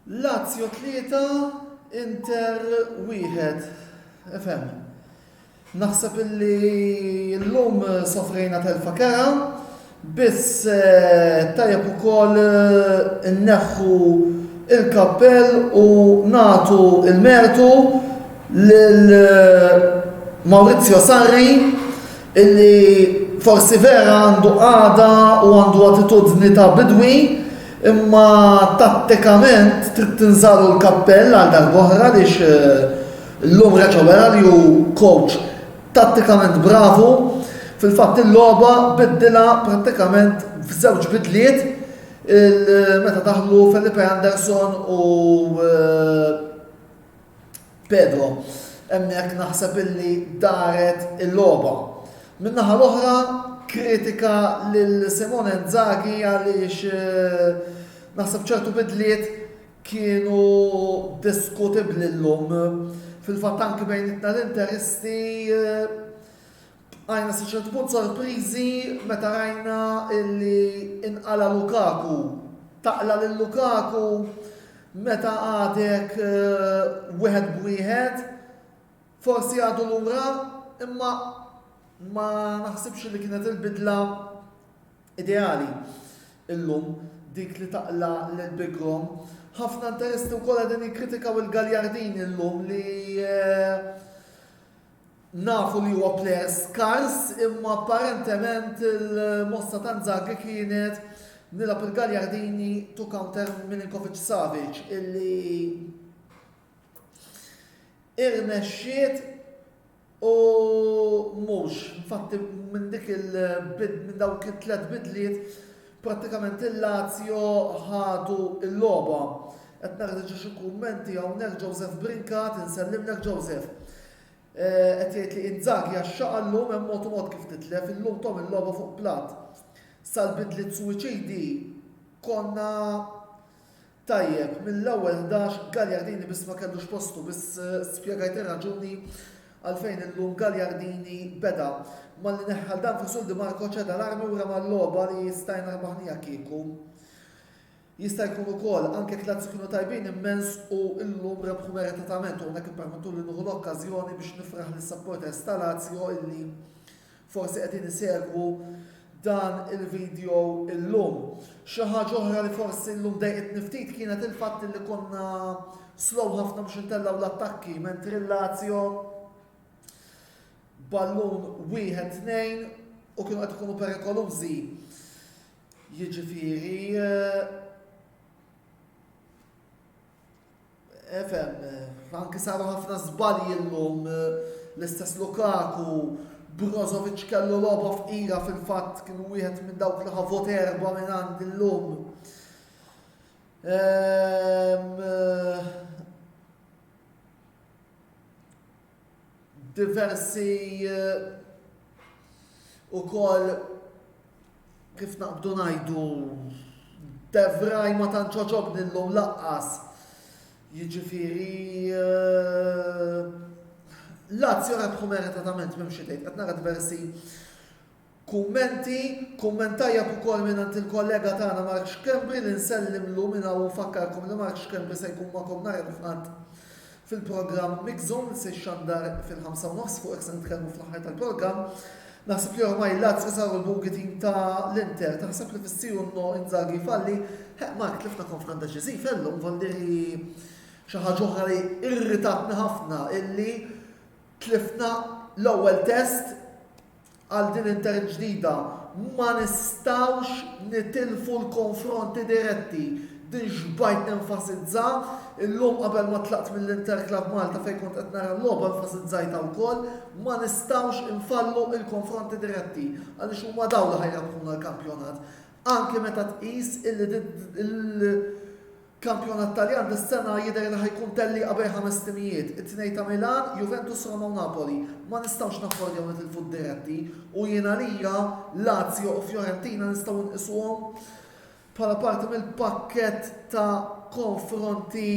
Lazio 3, Inter 1. Ifhem. Naħseb illi llum sofrejna telfa kera, biss eh, tajjeb ukoll eh, inneħħu il-kappell u nagħtu il-mertu lil eh, Maurizio Sarri illi forsi vera għandu qagħda u għandu attitudni ta' bidwi imma tattikament trid tinżalu l-kappell għal darb'oħra għaliex Illum reġa' wera li hu coach tattikament bravu. Fil-fatt il-logħba biddilha prattikament f'żewġ bidliet meta daħlu Felipe Anderson u eh, Pedro. Hemmhekk naħseb illi daret il-logħba. Min-naħa l-oħra kritika lil Simone Inzaghi għaliex eh, naħseb ċertu bidliet kienu diskutibbli llum. Fil-fatt anki bejnietna l-Interisti bqajna sa ċertu punt sorpriżi meta rajna illi inqala Lukaku. Taqla lil Lukaku meta għadek eh, wieħed b'wieħed, forsi għadu lura, imma ma naħsibx li kienet il-bidla Ideali illum dik li taqla' lil Big Rom. Ħafna interisti wkoll qegħdin jikkritikaw il Gagliardini llum li nafu li huwa plejer skars imma apparentement il-mossa ta' Inzaghi kienet nilgħab il Gagliardini to counter Milinkovic Savic illi irnexxiet U mhux, infatti minn dik il-bid minn dawk it-tlet bidliet prattikament il-Lazio ħadu l-logħba. Qed nara diġà xi kummenti hawnhekk Joseph Brincat, insellimlek Joseph. Eh, qed jgħid li Inzaghi għax-xaqa llum hemm mod u mod kif titlef, illum tom il-logħba fuq platt. Sal-bidliet suwiċidi konna Tajjeb, mill-ewwel 11 Gagliardini biss ma kellux postu, biss spjegajt ir-raġuni għalfejn illum Gagliardini beda. Malli neħħa 'l Dumfries u 'l Dimarco ċeda l-armi u rema l-logħba li stajna rbaħniha kieku. Jista' jkun ukoll, anke jekk Lazio kienu tajbin immens u llum rebħu meritatament u hawnhekk ippermettuli nieħu l-okkażjoni biex nifraħ lis-supporters ta' Lazio illi Forsi qegħdin isegwu dan il-video illum. Xi ħaġa oħra li forsi llum dejqitni ftit kienet il-fatt li konna slow ħafna biex intellgħu l-attakki mentri l-Lazio ballun wieħed tnejn u kienu qed ikunu perikolużi. Jiġifieri eh, Efhem, anki saru ħafna żbalji llum l-istess Lukaku, Brozovic kellu logħba fqira fil-fatt kien wieħed minn dawk li ħa vot erba' minn għandi llum. Ehm, diversi ukoll Kif naqbdu ngħidu, De Vrij ma tantx għoġobni llum laqqas. Jiġifieri eh, Lazio rebħu meritatament m'hemm xi tgħid. Qed nara diversi kummenti, kumment tajjeb ukoll mingħand il-kollega tagħna Mark Schembri li nsellimlu minn hawn u nfakkarkom li Mark Schembri se jkun magħkom nhar il-Ħadd fil-programm Mix Zone li se jixxandar fil-ħamsa u nofs fuq hekk se nitkellmu fl-aħħar tal-programm. Naħseb li ormai l-Lazio saru l-bogey team ta' l-Inter. Taħseb li fis-sì u n-no Inzaghi jfalli? Ħeq Mark tlifna konfront deċiżiv illum Valdieri xi ħaġa oħra li irritatni ħafna illi tlifna l-ewwel test għal din Inter il-ġdida. Ma nistgħux nitilfu l-konfronti diretti. Din xbajt nenfasizza, illum qabel ma tlaqt mill-Inter Club Malta fejn kont qed nara l-logħba enfasizzajtha wkoll, ma nistgħux infallu l-konfronti diretti għaliex huma dawn li ħa jrebbħuna l-kampjonat. Anki meta tqis illi Kampjonat Taljan dis-sena jidher li ħa jkun tellieqa bejn ħames timijiet, it-tnejn ta' Milan, Juventus, Roma u Napoli. Ma nistgħux naffordjaw nitilfu d-diretti u jien għalija Lazio u Fiorentina nistgħu nqisuhom bħala parti mill-pakkett ta' konfronti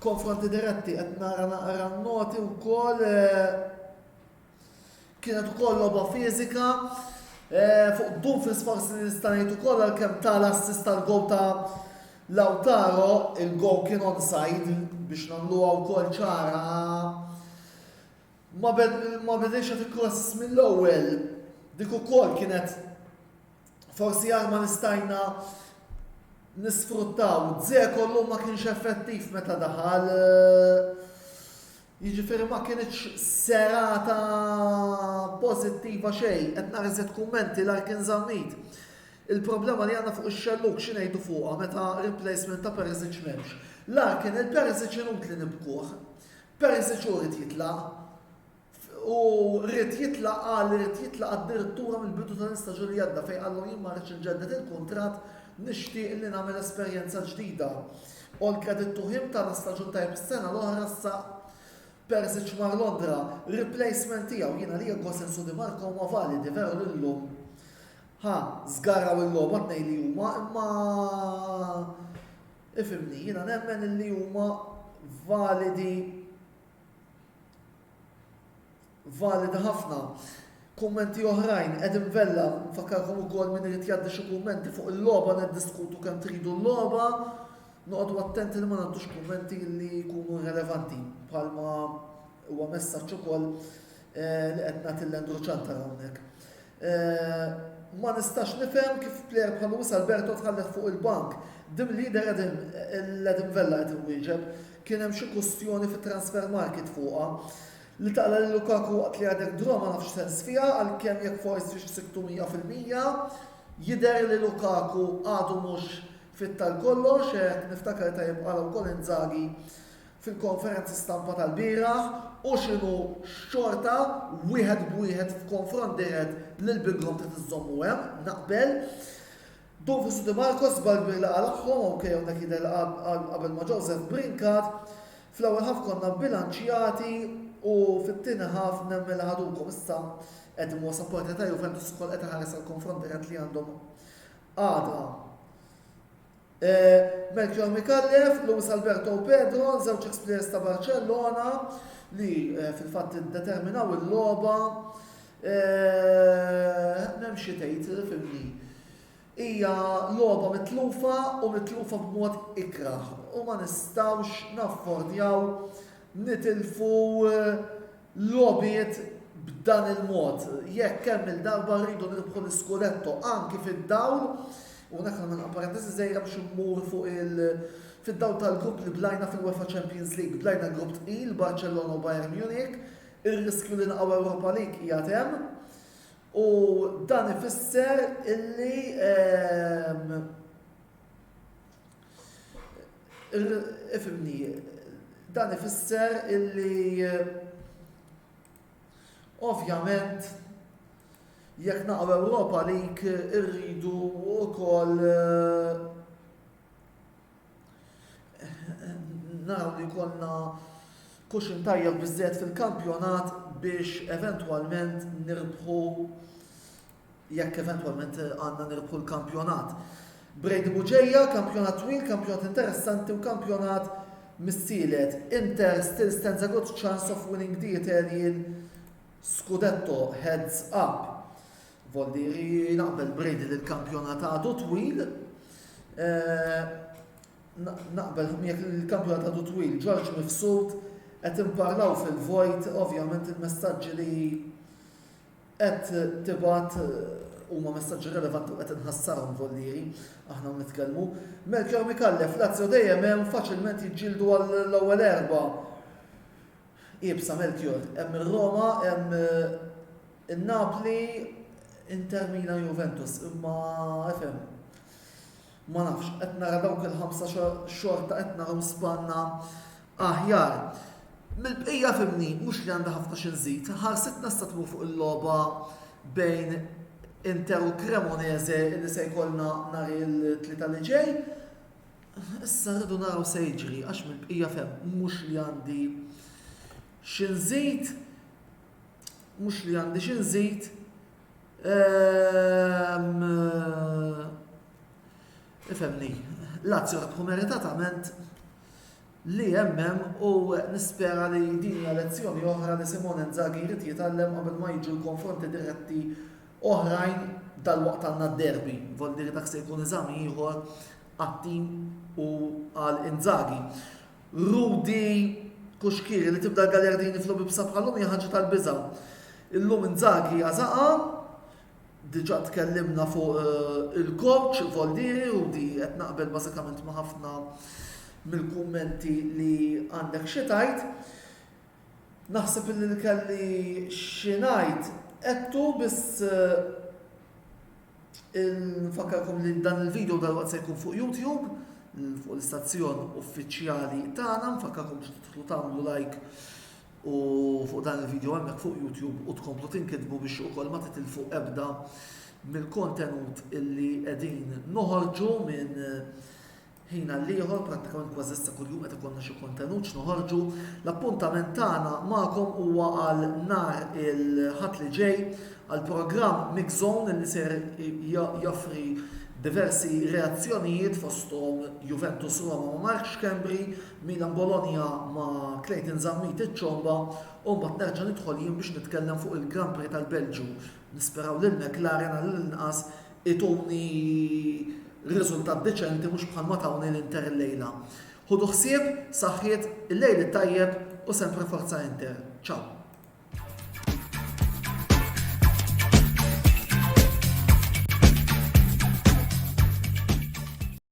konfronti diretti. Qed nara naqra n-noti wkoll. Kienet ukoll logħba fiżika. Eh, fuq Dumfries forsi nista' ngħid ukoll għalkemm tal-assist tal-gowl ta' Lautaro, il-gowl kien onside biex nagħmluha wkoll ċara. Ma bediex qed ikross mill-ewwel. Dik ukoll kienet forsi arma li stajna nisfruttaw. Dzeko llum ma kienx effettiv meta daħal. Jiġifieri ma kinitx serata pożittiva xejn. Qed nara iżjed kummenti Larkin Zammit. Il-problema li għandna fuq ix-xellug xi ngħidu fuqha meta replacement ta' Perisic m'hemmx. Larkin, il-Perisic inutli nibkuh. Perisic hu ried jitlaq. U ried jitlaq qal li ried jitlaq addirittura mill-bidu tal-istaġun li għadda fejn qallhom jien ma rridx inġedded il-kuntratt nixtieq li nagħmel esperjenza ġdida. All credit to him tana staġun tajjeb is-sena l-oħra issa Perisic mar Londra, replacement tiegħu jien għalija Gosens u Di Marco huma validi veru li llum ħa żgarraw il-logħba tnejn li huma imma ifhimni jiena nemmen illi huma validi Valida ħafna. Kummenti oħrajn, Adam Vella, nfakkarkom ukoll min irid jgħaddi xi kummenti fuq il-logħba niddiskutu kemm tridu l-logħba, noqogħdu attenti li ma ngħaddux kummenti li jkunu irrelevanti bħalma huwa messaġġ ukoll eh, li qed nagħti l-Andrew Ciantar hawnhekk. Eh, ma nistax nifhem kif plejer bħal Luis Alberto tħallet fuq il-bank. Dim leader Adam l-Adam Vella qed inwieġeb kien hemm xi kustjoni fit-transfer market fuqha. Li taqla' lil Lukaku waqt li għadek draw ma nafx sens fiha għalkemm jekk forsi x'siktu 100% jidher li Lukaku għadu mhux fit għal kollox, jekk niftakar tajjeb qalha wkoll Inzaghi fil-konferenza stampa tal-bieraħ u x'inhu xorta wieħed b'wieħed f'konfront dirett lil Big Rom trid iżżommu hemm, naqbel. Dumfries u Di Marco żball kbir li qalagħhom, ok hawnhekk jidher li qabel ma' Joseph Brincat. Fl-ewwel half konna bbilanċjati u fit-tieni half nemmen li ħadukom. Issa Edin huwa supporter ta' Juventus ukoll qed iħares għall-konfront dirett li għandhom għada. Melchior Micallef, Luis Alberto u Pedro, żewġ ex-players ta' Barcellona li fil-fatt iddeterminaw il-logħba. M'hemm xi tgħid, fimni. Hija logħba mitlufa u mitlufa b'mod ikrah u ma nistgħux naffordjaw nitilfu logħbiet b'dan il-mod. Jekk kemm-il darba rridu nirbħu l-Iscudetto anki fid-dawl, u hawnhekk nagħmel parentesi żgħira biex immur fuq il fid-dawl tal-grupp li blajna fil-UEFA Champions League. Blajna grupp tqil, Barcellona u Bayern Munich, ir-riskju li naqgħu Europa League qiegħed hemm. U dan ifisser illi ehm, ifimni, dan ifisser illi ovvjament jekk naqgħu Ewropa League irridu wkoll naraw li jkollna cushion tajjeb biżżejjed fil-kampjonat biex eventwalment nirbħu jekk eventwalment għandna nirbħu l-kampjonat. Brady Buġeja, kampjonat twil, kampjonat interessanti u kampjonat missielet. Inter still stands a good chance of winning the Italian Scudetto, heads up. Voldiri naqbel Brady li l-kampjonat għadu twil. Eh, naqbel jekk il-kampjonat għadu twil, George Mifsud qed imparlaw fil-vojt, ovvjament il-messaġġi li qed tibgħat huma messaġġi relevanti u qed inħassarhom voldiri aħna u nitkellmu. Melchior Micallef, Lazio dejjem hemm faċilment jiġġieldu għall-ewwel erbgħa. Iebsa Melchior, hemm ir-Roma, hemm in-Napli, Inter Milan Juventus, imma ifhem. Ma nafx, qed nara dawk il-ħamsa xorta qed narhom spanna aħjar. Mill-bqija fimni, mhux li għandha ħafna xi nżid, ħarsitna issa tmur fuq il-logħba bejn Inter u Cremonese li se jkollna nhar il-Tlieta li ġej. Issa rridu naraw se jiġri għax mill-bqija fem mhux li għandi xi nżid mhux li għandi xi nżid ehm, ifhemni, Lazio rebħu meritatament. Li hemm hemm u nispera li din hija lezzjoni oħra li Simone Inzaghi jrid jitgħallem qabel ma jiġu l-konfronti diretti oħrajn dalwaqt għandna d-derby. Voldiri dak se jkun eżami ieħor għat-tim u għal Inzaghi. Rudi Kuxkiri li tibda l-Gagliardini f'logħob ibsa bħal-lum hija ħaġa tal-biża'. Illum Inzaghi għażaqha Diġà tkellimna fuq il-coach Voldieri u di qed naqbel bażikament ma' ħafna mill-kummenti li għandek xi tgħid. Naħseb illi li kelli xi ngħid għedtu biss nfakkarkom li dan il-video dalwaqt se jkun fuq YouTube fuq l-istazzjon uffiċjali tagħna, nfakkarkom biex tidħlu tagħmlu like u fuq dan il-video hemmhekk fuq YouTube u tkomplu tinkitbu biex ukoll ma titilfu ebda mill-kontenut illi qegħdin noħorġu minn ħin għal ieħor, prattikament kważi issa kuljum qed ikollna xi kontenut x'noħorġu. L-appuntament tagħna magħkom huwa għal nhar il-Ħadd li ġej għal programm Mix Zone li ser joffri diversi reazzjonijiet fosthom Juventus Roma ma' Mark Schembri, Milan Bologna ma' Clayton Zammit iċ-Ċomba u mbagħad nerġa' nidħol jien biex nitkellem fuq il-Grand Prix tal-Belġju. Nisperaw li l-McLaren għall-inqas ituni riżultat deċenti mhux bħalma tawni l-Inter illejla. Ħudu ħsieb, saħħiet, il-lejl it-tajjeb u sempre Forza Inter. Ciao.